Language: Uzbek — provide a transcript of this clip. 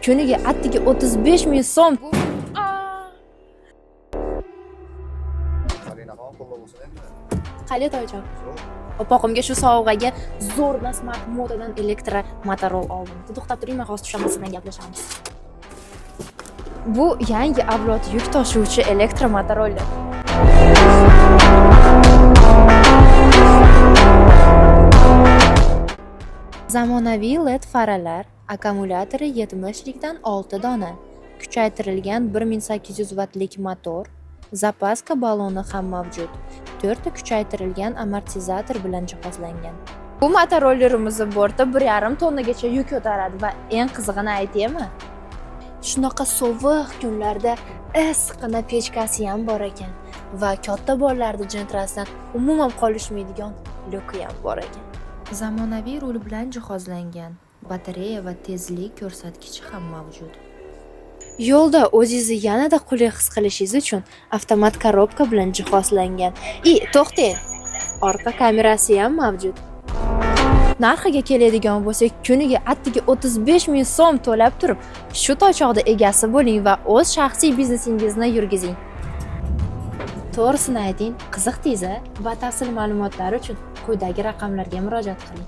Kuniga attiga 35 ming so'm. Zarinaxon, qo'lda bo'lsin endi. Qali, toyjon? Zo'r. Opoqimga shu sovg'aga zo'rdan Smart Motodan elektro motorol oldim. To'xtab turing, men hozir tushaman, siz bilan gaplashamiz. Bu yangi avlod yuk tashuvchi elektro motoroller. Zamonaviy LED faralar, akkumulyatori 70 likdan 6 dona, kuchaytirilgan 1800 vattlik motor, zapaska baloni ham mavjud. 4 ta kuchaytirilgan amortizator bilan jihozlangan. Bu motorollerimizni borti 1,5 tonnagacha yuk ko'taradi va eng qizig'ini aytaymi? Shunaqa sovuq kunlarda issiqqina pechkasi ham bor ekan va katta bolalarni jentrasidan umuman qolishmaydigan lyuki ham bor ekan. Zamonaviy rul bilan jihozlangan, batareya va tezlik ko'rsatkichi ham mavjud. Yo'lda o'zingizni yanada qulay his qilishingiz uchun avtomat korobka bilan jihozlangan. И to'xtang, orqa kamerasi ham mavjud. Narxiga keladigan bo'lsak, kuniga attiga 35 ming so'm to'lab turib, shu toychoqda egasi bo'ling va o'z shaxsiy biznesingizni yurgizing. To'g'risini ayting, qiziqdingiz a? Batafsil ma'lumotlar uchun quyidagi raqamlarga murojaat qiling.